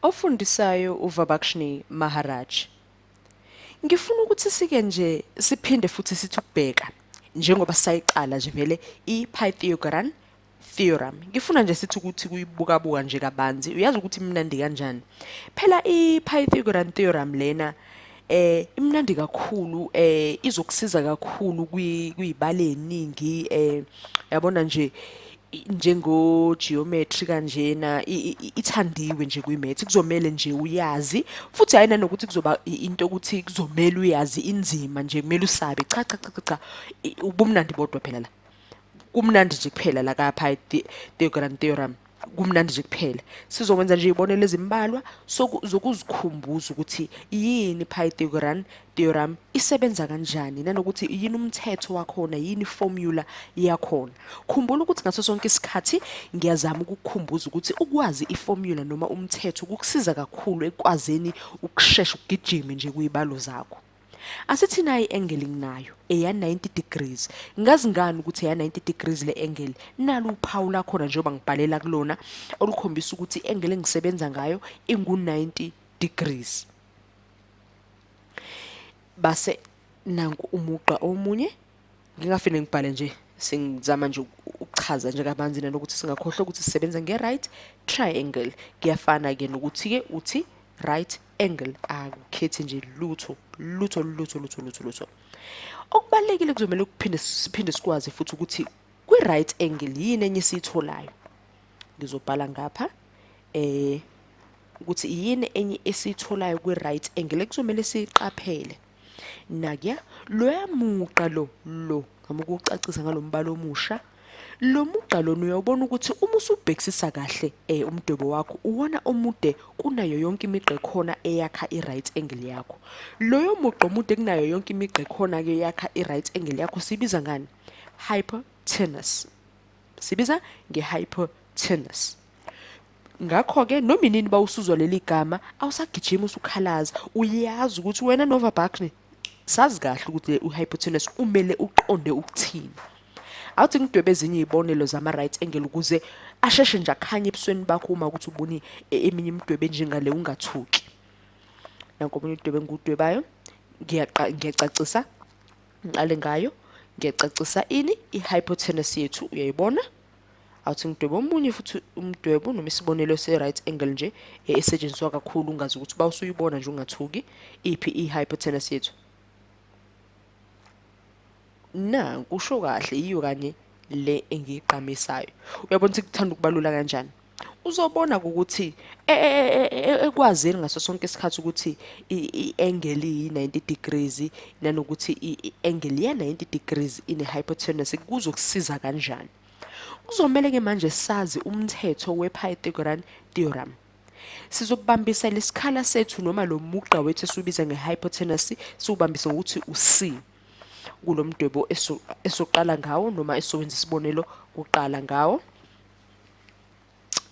Ofundisayo uVabakshni Maharaj. Ngifuna ukuthi sike nje siphinde futhi sithi ukubheka njengoba sayiqala nje vele i-Pythagorean theorem. Ngifuna nje sithi ukuthi kuyibukabuka nje kabanzi, uyazi ukuthi imnandi kanjani. Phela i-Pythagorean theorem lena imnandi kakhulu, izokusiza kakhulu kwiyibalo eziningi, yabona nje njengo geometry kanjena ithandiwe nje kwi-maths, kuzomele nje uyazi, futhi hayi nanokuthi kuzoba into ukuthi kuzomele uyazi inzima nje, kumele usabe. Cha cha cha cha cha, ubumnandi bodwa phela la, kumnandi nje kuphela la ka Pythagorean theorem, kumnandi nje kuphela. Sizokwenza nje izibonelo ezimbalwa zokuzikhumbuza ukuthi yini Pythagorean theorem, isebenza kanjani, nanokuthi yini umthetho wakhona, yini iformula yakhona. Khumbula ukuthi ngaso sonke isikhathi ngiyazama ukukukhumbuza ukuthi ukwazi iformula noma umthetho kukusiza kakhulu ekwazeni ukushesha ugijime nje kuyibalo zakho. Asithi nayi i-angle nginayo eya 90 degrees. Ngazi ngani ukuthi eya 90 degrees le angle? Nalu uphawu lakhona njengoba ngibhalela kulona olukhombisa ukuthi i-angle engisebenza ngayo ingu 90 degrees. Base nanku umugqa omunye, ngingafine ngibhale nje, sengizama nje ukuchaza nje kabanzi nalokuthi singakhohlwa ukuthi sisebenza nge-right triangle. Kuyafana ke nokuthi ke uthi right angle, akukhethi nje lutho lutho lutho lutho lutho lutho. Okubalulekile kuzomele ukuphinde siphinde sikwazi futhi ukuthi kwi-right angle yini enye esiyitholayo. Ngizobhala ngapha ukuthi yini enye esiyitholayo kwi-right angle ekuzomele siyiqaphele. Nakuya loya mugqa lo lo ngama ukucacisa ngalombala omusha, lo mugqa lona uyawubona ukuthi uma usubhekisisa kahle umdwebo wakho uwona omude kunayo yonke imigqa ekhona eyakha i-right angle yakho. Loyo mugqa omude kunayo yonke imigqa ekhona-ke eyakha i-right angle yakho sibiza ngani? Hypotenuse. Sibiza nge-hypotenuse. Ngakho-ke noma inini bawusuzwa leli gama awusagijima usukhalaza, uyazi ukuthi wena Nova Buckney sazi kahle ukuthi u-hypotenuse umele uqonde ukuthini. Awuthi ngidwebe ezinye izibonelo zama-right angle ukuze asheshe nje akhanye ebusweni bakho uma ukuthi ubone eminye imidwebo enjengale ungathuki. Nanku omunye umdwebo engiwudwebayo, ngiyacacisa, ngiqale ngayo, ngiyacacisa ini i-hypotenuse yethu, uyayibona? Awuthi ngidwebe omunye futhi umdwebo noma isibonelo se-right angle nje esetshenziswa kakhulu, ungazi ukuthi uba usuyibona nje ungathuki, iphi i-hypotenuse yethu. Nanku usho kahle, yiyo kanye le engiyigqamisayo. Uyabona ukuthi kuthanda ukubalula kanjani? Uzobona ukuthi ekwazini ngaso sonke isikhathi ukuthi i-angle iyi-90 degrees nanokuthi i-angle ye-90 degrees ine-hypotenuse kuzokusiza kanjani. Kuzomele ke manje sazi umthetho we-Pythagorean theorem. Sizobambisa lesikhala sethu noma lo mugqa wethu esiwubiza nge-hypotenuse, siwubambise ngokuthi u-C kulo mdwebo esoqala ngawo noma esowenza isibonelo kuqala ngawo.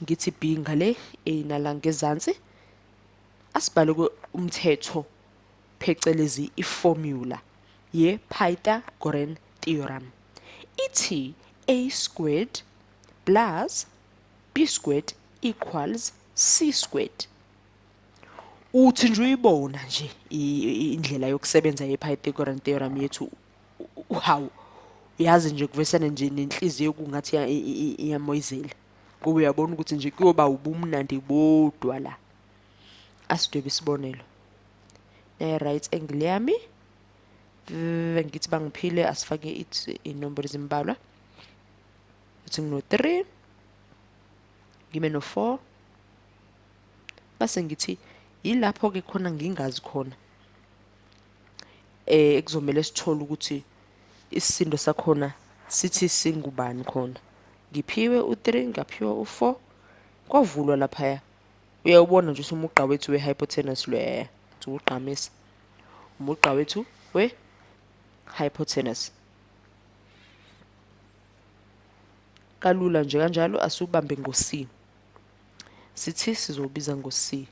Ngithi B ngale, A nala ngezansi. Asibhale umthetho phecelezi iformula ye-Pythagorean theorem. Ithi A squared plus B squared equals C squared. Uthi nje uyibona nje indlela yokusebenza ye-Pythagorean theorem yethu, hawu, uyazi nje kuvesane nje nenhliziyo kungathi iyamoyizela, ngoba uyabona ukuthi nje kuyoba ubumnandi bodwa la. Asidwebe isibonelo. Ne-right angle yami, ngithi bangiphile, asifake inombolo ezimbalwa. Uthi ngino-3, ngime no-4, base ngithi yilapho-ke khona ngingazi khona ekuzomele sithole ukuthi isisindo sakhona sithi singubani khona. Ngiphiwe u-3, ngaphiwa u-4, kwavulwa laphaya. Uyawubona nje umugqa wethu we-hypotenuse loya, siwugqamisa umugqa wethu we-hypotenuse. Kalula nje kanjalo, asiwubambe ngo-C. Sithi sizowubiza ngo-C.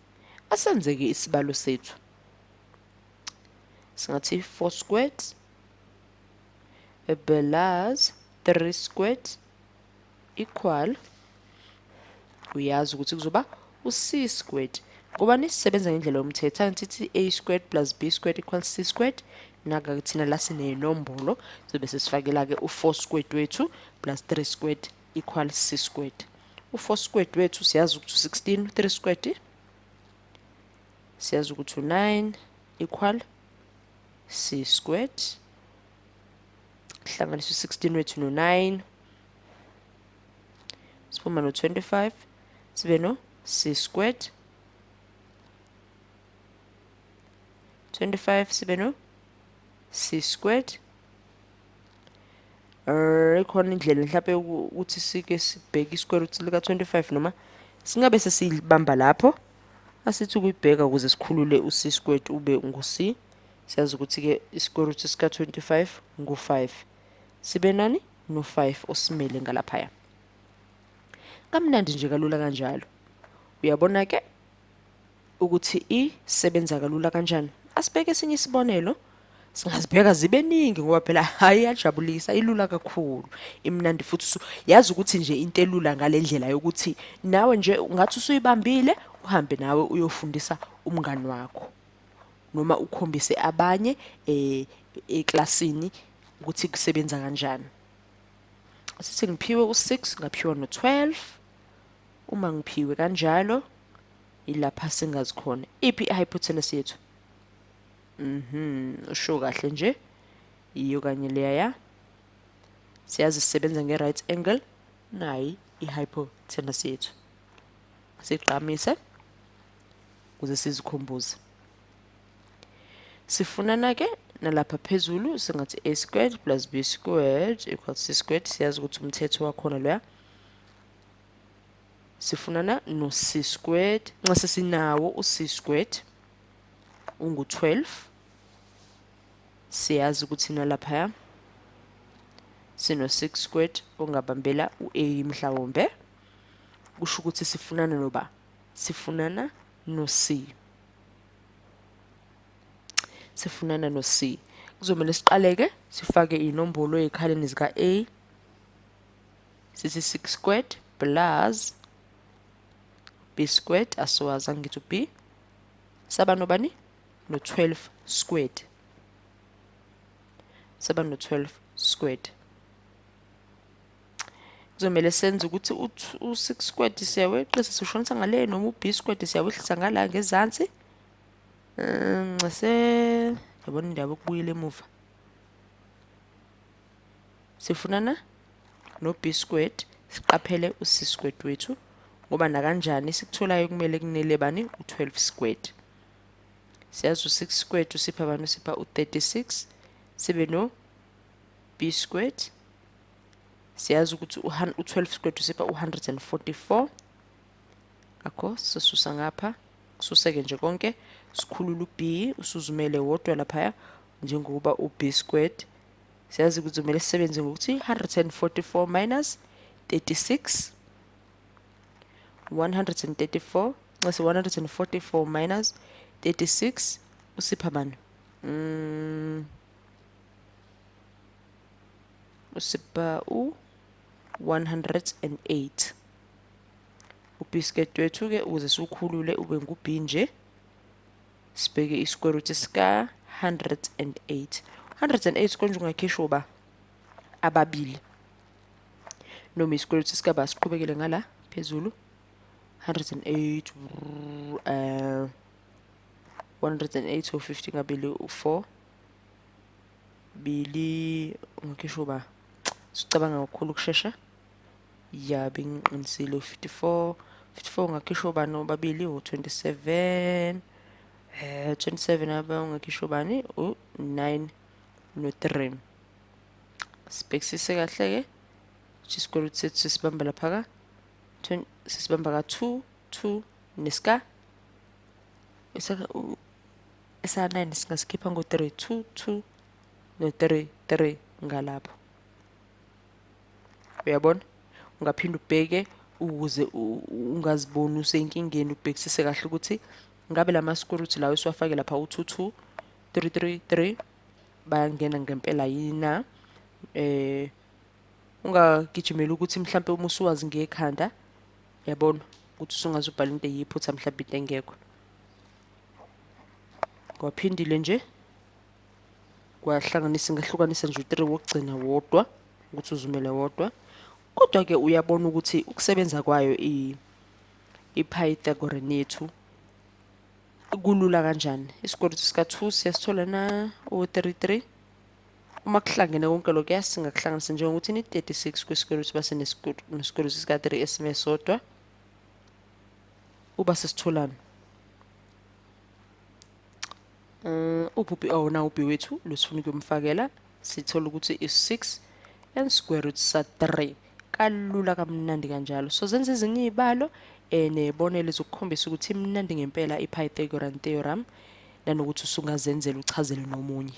Asenzeke isibalo sethu. Singathi 4 squared plus 3 squared equal, uyazi ukuthi kuzoba u-C squared. Ngoba nisisebenza ngendlela yomthetho, angithi a squared plus b squared equals c squared. Naka-ke thina la siney'nombolo, sizobe sesifakela-ke u-4 squared wethu plus 3 squared equals c squared. U-4 squared wethu siyazi ukuthi u-16, 3 squared siyazi ukuthi u-9 equal c squared. Hlanganisa u-16 wethu no-9, siphuma no-25, sibe no-c squared. 25 sibe no c squared. Ikhona indlela mhlawumbe ukuthi sike sibheke i-square root lika 25, noma singabe sesiyibamba lapho. Asithi ukuyibheka ukuze sikhulule u-c squared ube ngu-c. Siyazi ukuthi-ke i-square root sika 25 ngu-5. Sibe nani? No-5 osimele ngalaphaya. Kamnandi nje kalula kanjalo. Uyabona-ke ukuthi isebenza kalula kanjani. Asibheke esinye isibonelo. Singazibheka zibe ningi ngoba phela hayi iyajabulisa, ilula kakhulu, imnandi futhi. Yazi ukuthi nje into elula ngale ndlela yokuthi nawe nje ungathi usuyibambile uhambe nawe uyofundisa umngani wakho, noma ukhombise abanye eklasini ukuthi kusebenza kanjani. Sithi ngiphiwe u-6, ngaphiwa no-12. Uma ngiphiwe kanjalo, ilapha singazi khona iphi i-hypotenuse yethu. Usho kahle nje, iyo kanye leya ya. Siyazi sisebenza nge-right angle, nayi i-hypotenuse yethu. Sigqamise ukuze sizikhumbuze. Sifunana-ke nalapha phezulu, singathi a squared plus b squared equals c squared. Siyazi ukuthi umthetho wakhona loya. Sifunana no-c squared. Nxa sesinawo u-c squared ungu-12, siyazi ukuthi nalaphaya sino-6 squared ongabambela u-a mhlawumbe. Kusho ukuthi sifunana noba? Sifunana no-c. Sifunana no-c. Kuzomele siqaleke sifake iy'nombolo ey'khaleni zika-a. Sithi 6 squared plus b squared, asiwazi angithi u-b. Saba nobani? No-12 squared. Saba no-12 squared. Kuzomele senze ukuthi u-6 squared siyaweqisa siwushonisa ngale, noma u-b squared siyawehlisa ngala ngezansi. Ncese yabona indaba yokubuyela emuva. Sifunana no-b squared, siqaphele u-c squared wethu, ngoba nakanjani sikutholayo kumele kunele bani? U-12 squared. Siyazi u-6 squared usipha bani? Usipha u-36. Sibe no b squared. Siyazi ukuthi u-12 squared usipha u-144. Ngakho sisusa ngapha, kususeke nje konke, sikhulule u-b usuzumele wodwa laphaya njengoba u-b squared. Siyazi ukuthi kumele sisebenze ngokuthi 144 minus 36, 134, nxese 144 minus 36 usipha bani? Usipha u-108. U-b squared wethu-ke ukuze siwukhulule ube ngu-b nje, sibheke i-square root sika 108. 108 konje ungakhishwa uba ababili, noma i-square root sikaba, siqhubekele ngala phezulu. 108, 108 or 50 ngabili u-4 bili, ungakhishwa uba, sicabanga kakhulu ukushesha. Ya, bengiqinisile, u-54. 54 ungakhishwa ubani? Obabili, u-27. 27 aba ungakhishwa ubani? U-9 no-3. Sibhekisise kahle-ke ukuthi i-square root sethu sisibamba lapha ka sisibamba ka-2 2 nesika esa-9, singasikhipha ngo-3, 2 2 no-3 3 ngalapho. Uyabona, ungaphinde ubheke ukuze ungaziboni usenkingeni, ubhekisise kahle ukuthi ngabe la ma-square root lawo esiwafake lapha u-2 2 3 3 3 bayangena ngempela yini na. Ungagijimeli ukuthi mhlampe uma usuwazi ngekhanda, yabona ukuthi usungaze ubhale into eyiphutha, mhlampe into engekho. Kwaphindile nje kwahlanganisa, ngahlukanisa nje u-3 wokugcina wodwa ukuthi uzumele wodwa. Kodwa-ke uyabona ukuthi ukusebenza kwayo i-Pythagorean yethu kulula kanjani. Isikweletu sika-2 siyasithola na o-33. Uma kuhlangene konke lokhu singakuhlanganisa njengokuthi ni-36 kwisikweletu base nesikweletu sika-3 esime sodwa. Uba sesitholani? Uphi oh na u-b wethu lo sifuna ukuyomfakela, sithola ukuthi is-6 and square root sa-3. Kalula kamnandi kanjalo. So zenza ezinye iy'balo nebonelo zokukhombisa ukuthi imnandi ngempela i-Pythagorean theorem, nanokuthi usungazenzela uchazele nomunye.